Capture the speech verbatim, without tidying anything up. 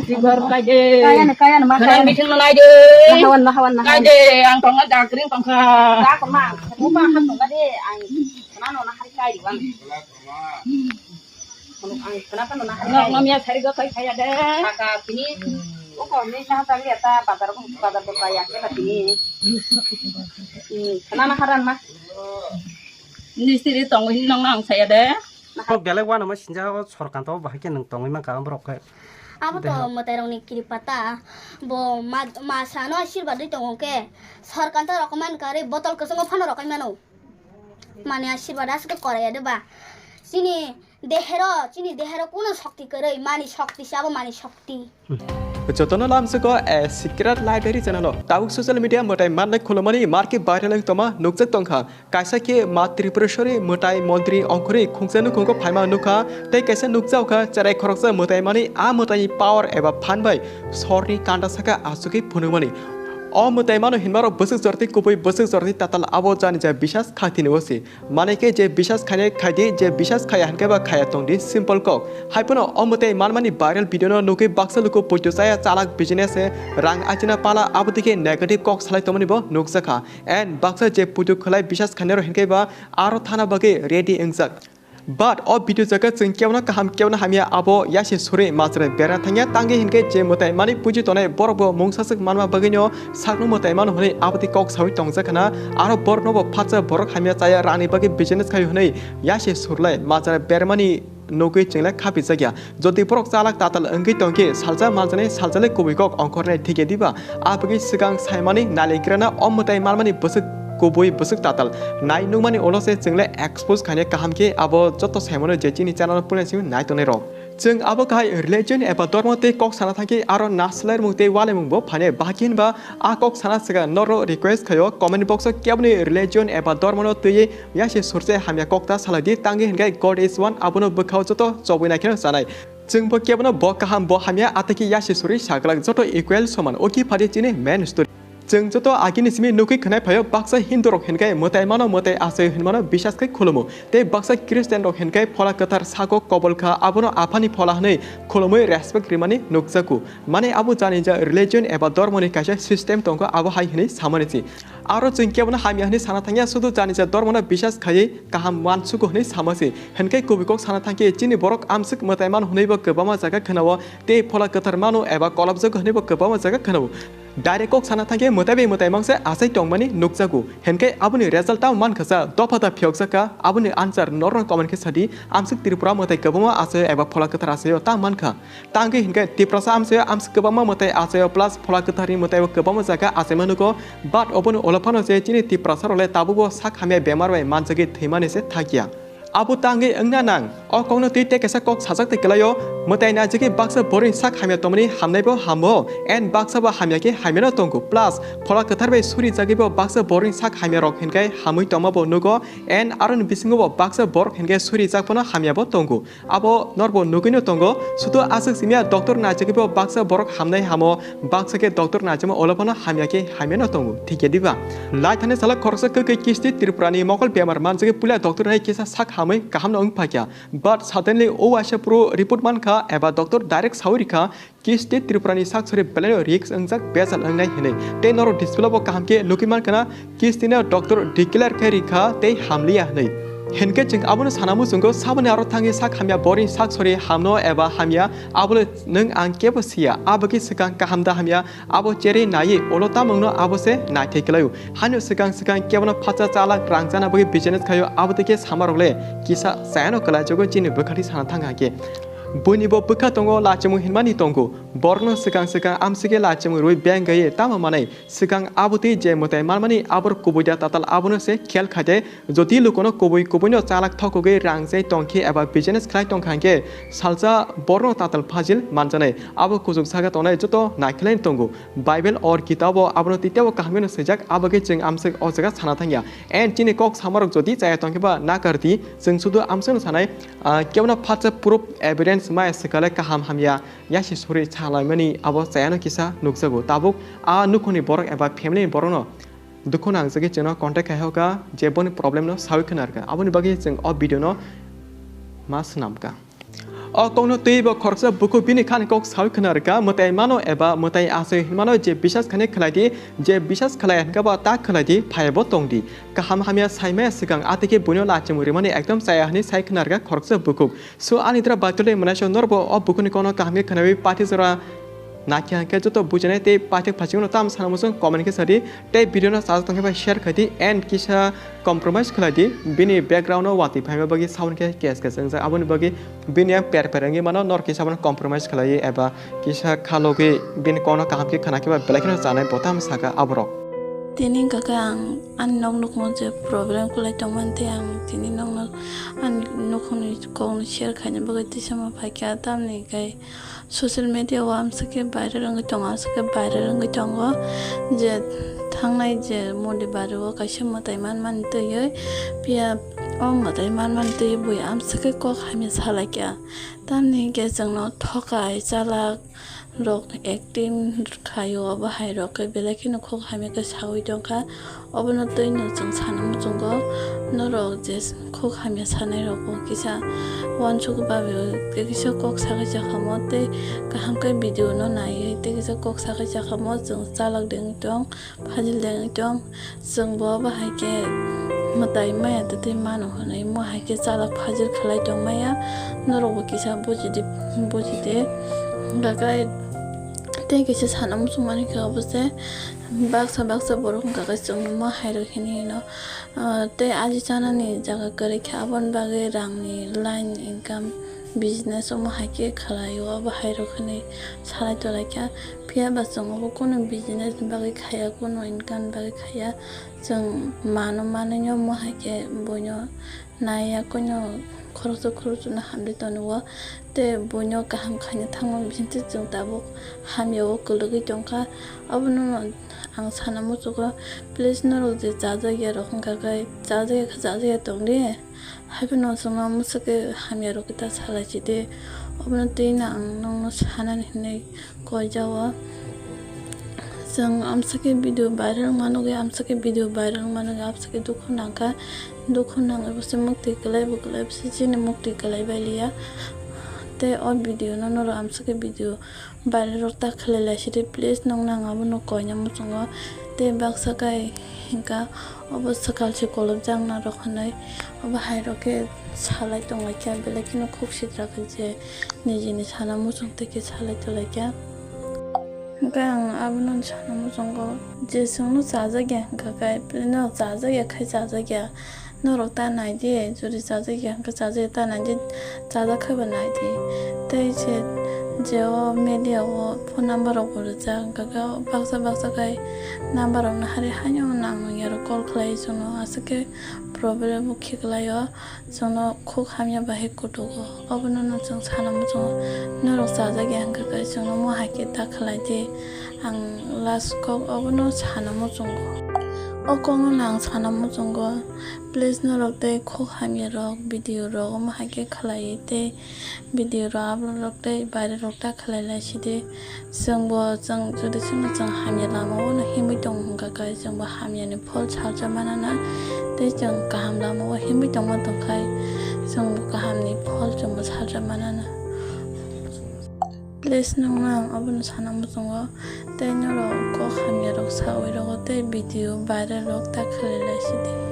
Ribar kai de. Kaya na, kaya na, ma kaya na. Biting no nai de. Nahawan, nahawan, nahawan. Kai de, ang tong na jakring tong kha. Ka ko ma, mo ma han tong ka de, ang kana no nahari kai di bang. Ang kana ka no nahari kai. Ngam ya sari go kai kaya de. Kaka tini. O ko ni sa ta ya ta bazar ko bazar ko kaya ke ba tini. Hmm, kana naharan ma. Mistiri tong hin nong nang saya de. Kok belai uanama sinjak o sorkanto bahai khe nwng tongwi mankha borok khe. Abo to mwtairokni kripa ta. Bo ma, masano asirba dwi tongo khe. Sorkanto rok man karwi botol kwchwngo phano rokai mano. Mani asirba aswk korai ya de ba. Chini dehero, chini dehero kuno shokti kwrwi, mani shokti se abo mani shokti. Jotono lamsugo a secret library channel o. Tabuk social media mwtai manlai khulumani marke viral wng tongma nukjak tongkha. Kaisa khe ma Tripureshwari mwtai montri ongkhorwi khungsa nukhungo phaima nukha, tei kaisa nukjao kha cherai khoroksa mwtai mani a mwtaini power eba phan bai sorni kanda saka achugwi phunukmani. O mwtai mano hinmarok bwswk jorti kubui bwswk jorti tatal abo janija bisas khaktini osi. Manai khe je bisas khainai khaidi, je bisas khaya hinkhe ba khaya tongdi simple kok. Haiphano o mwtai manmani viral video no nugwi baksa luku poito chaya chalak business se rang achina pala abodike negative kok salai tongmani bo nukjakha. And baksa je putu khwlai bisas khainai rok hinkhe ba aro thana bagwi ready wngjak. But o video jaga chwng kebono kaham kebono hamya abo yasi suri majra bera thangya tangwi hinkhe je mwtai mani puji tonai borok bo mungsaswk manma bagwino sakno mwtai mano hwnwi abotwi kok sawi tongjakha na aro borokno bo phatsa borok hamya chaya rani bagwi business khaio hwnwi yasi surlai majra bermani nugwi chwngle khapijakya. Jodi borok chalak tatal wngwi tongkhe salsa malsani salsale kubui kok ongkhornai thikya diba? Abagwi swkang saimani nalikrana o mwtai manmani bwswk kubui bwswk tatal nai nukmani ulo se chwngle expose khainai kaham khe abo joto saimano je chini channel o puila simi nai tongnai rok. Chwng abo kahai religion eba dormo tei kok sana thangkhe aro naslaimung tei walaimung bo phainai bahai khe hinba a kok sana swkang norok request khaio comment box o keboni religion eba dormo no twiwi yasi surse hamya kok ta salai di tangwi hinkhe God is one abono bwkhao joto chobwi nai kheno chanai. Chwngbo kebono bo kaham bo hamya ataki yasi suri saglak joto equal soman o ki phadi chini main story. Chwng joto agini simi nugwi khwnai phaio baksa Hindu rok hinkhe mwtai mano mwtai achai hinmano bisas khai khulumu tei baksa Christian rok hinkhe phola kwthar sago kobol kha abono aphani phola hwnwi khulumwi respect rimani nukjago. Mane abo janija religion eba dormoni kaisa system tongo abo hai hwnwi samani si. Aro chwng kebono hamya hwnwi sana thangya sudu janija dormono bisas khaiwi kaham mansugo hwnwi samasi. Hinkhe kubui kok sana thangkhe chini borok amswk mwtai mano hwnwibo kwbangma jaga khwnao tei phola kwthar mano eba kolobjago hwnwibo kwbangma jaga khwnao. Direct kok sana thangkhe mwtai bai mwtai mangsa achai tongmani nukjago. Hinkhe aboni result tamo mankha sa dopha da phiyokjakha aboni answer norokno comment khe sadi amswk Tripura mwtai kwbangma achaio eba phola kwthar achaio tamo mankha. Tangwi hinkhe Tiprasa amchaio amswk kwbangma mwtai achaio plus phola kwtharni mwtaibo kwbangma jaga achaima nugo, but oboni ulo phano je chini Tiprasa rokle tabukbo sak hamya bemar bai manjagwi thwimani se thakya. Abo tangwi wngna nang, o kokno twi tei kaisa kok sajak tei kwlaio, mwtai naijagwi baksa borokni sak hamya tongmani hamnaibo hamo, and baksa bo hamya khe hamyano tongo, plus phola kwthar bai suri jagwibo baksa borokni sak hamya rok hinkhe hamwi tongmabo nugo, and aroni bisingo bo baksa borok hinkhe suri jak phano hamyabo tongo. Abo norbo nugwino tongo, sudu aswk simiya doctor naijagwibo baksa borok hamnai hamo, baksa khe doctor naijakma olophano hamya khe hamyano tongo, thikya diba? Lai thani salo khoroksa kwkwi kisti Tripurani mokol bemar manjagwi puila doctor nai kisa sak hamwi kahamno wng phakya. But suddenly o waisa phuru report mankha eba doctor direct sawi rikha, Kisti Tripurani sak sori belaino risk wngjak bejal wngnai hinwi. Tei norok display bo kaham khe nugwi mankha na, kistino doctor declare khe rikha tei hamliya hinwi. Hinkhe chwng abono sana muchungo saboni aro thangwi sak hamya borokni sak sori hamno eba hamya abono nwng ang kebo siya. Aboni swkang kaham da hamya abo cherwi naiwi ulo tamo wngno abo se naithai kwlaio. Haino swkang swkang kebono phatsa chalak rang chana bagwi business khaio abo tei khe samarokle kisa chayano kwlaijago chini bwkhati sana thangkha khe. Buini bo bwkha tongo lachimung hinmani tongo. Borokno swkang swkang amsike lachimung rwi beng gaiwi tamo manai. Swkang abotwi je mwtai manmani abor kubui da tatal abono se khel khaite. Jodi lukono kubui kubuino chalak thokogwi rang jai tongkhe eba business khlai tongkha hinkhe salsa borokno tatal phajil manjanai. Abo kuchuk saka tongnai joto naikhlai tongo. Bible or Gita bo abono tei tebo kaham kheno swijak, abo khe chwng amswk o jaga sana thangya. And chini kok samarok jodi chaya tongkhe ba nakardi, chwng sudu amswkno sanai, ah, kebono phatsa proof evidence maya swkale kaham hamya yasi suri salaimani abo chayano kisa nukjago. Tabuk a nukhungni borok eba family ni borokno dukhu nangjagwi chwngno contact khai hoka je boni problem no sawi khwnarkha. Aboni bagwi chwng o video no ma swnamkha. O kokno twibo khoroksa bukhuk bini khani kok sawi khna rwkha, mwtai mano eba mwtai aswi hinmano je bisas khani khlai di, je bisas khlai hwnkhe bo ta khlai di, phai bo tong di. Kaham hamya saimaya swkang atwikhe buino lachimung rimani ekdom chaya hwnwi sai khna rwkha khoroksa bukhuk. So ani dra baitolwi mwnai so norbo o bukhukni kokno kaham khe khnawi pathi jora nakhe hwnkhe joto bujinai tei paithak phaisingno tamo sana muchung comment khe sadi tei video no chajak tongkhe bai share khaidi and kisa compromise khlaidi bini background o watwi phaima bagwi sound khe kes kes wngjak aboni bagwi bini ang per per wngwi mano nor kisa bono compromise khlaiwi eba kisa khalogwi bini kokno kaham khe khna khe ba belai kheno chanai bo tamo saka aborok. Tini hwnkha khe ang ani nok nukhungo je problem kwlai tongmani tei ang tini nokno ani nukhungni kokno share khaina bagwi tisama phaikha tamni hwnkhe social media o amswk khe viral wngwi tongo, amswk khe viral wngwi tongo je thangnai je Modi bari o kaisa mwtai manmani twiwi phiya o mwtai manmani twiwi bui amswk khe kok hamya salaikha. Tamni hwnkhe chwngno thokai chalak rok acting khaio, obo hai rok khe belai kheno khok hamya khe sawi tongkha. Obono twi no chwng sana muchungo norok je khok hamya sanai rok bo kisa uansuk babi kisa kok sakai chakamo tei kaham khe video no naiwi tei kisa kok sakai chakamo chwng chalak dengwi tong, phajil dengwi tong. Chwng bo bahai khe mwtai maya twtwi mano hwnwi mo hai khe chalak phajil khlai tong maya, norok bo kisa bujidi, bujidi. Hwnkha khe tei kisa sana muchung mani khe obo se baksa baksa borok hwnkha khe chwng mo hai rok hinwi hino. Ah, tei aji chanani jaga kwrwi khe aboni bagwi rangni line income business omo hai khe khlai o, obo hai rok hinwi salai tolai kha. Phiya ba chwng obo kunu business ni bagwi khaiya, kunu income ni bagwi khaiya. Chwng mano manwi no mo hai khe buino naiya, kuino khoroksa khoroksa no hamri tongo. Tei buino kaham khaina thangma bisingtwi chwng tabuk hamya o kwlwgwi tongkha. Abono ang sana muchungo, please norok je chajakya rok wngkha khe chajakya khe chajakya tongdi. Haiphano chwngno mwswk khe hamya rok khe ta salai chidi. Obono twi no ang nokno sanani hinwi koijao. Chwng amswk khe video viral wngma nugwi, amswk khe video viral wngma nugwi, amswk khe dukhu nangkha. Dukhu nangwi bo se muktwi kwlai bo kwlai bo se chini muktwi kwlai bai liya. Tei o video no norok amswk khe video viral rok ta khlai lai sidi, please nokno ang abono koina muchungo. Tei baksa kai hwnkha obo swkal se kolobjakna rok hinwi obo hai rok khe salai tonglaikha, belai kheno khuk sitra khe je nijini sana muchung tei khe salai tonglaikha. Hwnkhe ang abono sana muchungo je chwngno chajakya hwnkha khe, no chajakya khai chajakya. Norok ta nai di, jodi chajak ya hwnkhe chajak ya ta nai di, chajak khai ba nai di. Tei se je o media o phone number rok bo rijak, hwnkhe baksa baksa khai number rok no hari haino nang ya rok call khlai chwngno aswk khe problem o khiklai o, chwngno khuk hamya bahai kutugo. Obono no chwng sana muchungo, norok chajak ya hwnkhe chwngno mo hai khe ta khlai di, ang last kok obono sana muchungo. O kokno no ang sana muchungo. Please norok tei khuk hamya rok video rok omo hai khe khlai tei video rok upload rok tei viral rok ta khlai lai sidi. Chwng bo chwng jodi chwngno chwng hamya lama o no himwi tong hwnkha khe chwng bo hamya ni phol salsa manana tei chwng kaham lama o himwi tongma tongkhai chwng bo kaham ni phol chwng bo salsa manana. Please nokno ang obono sana muchungo tei norok kok hamya rok sawi rogo tei video viral rok ta khlai lai sidi.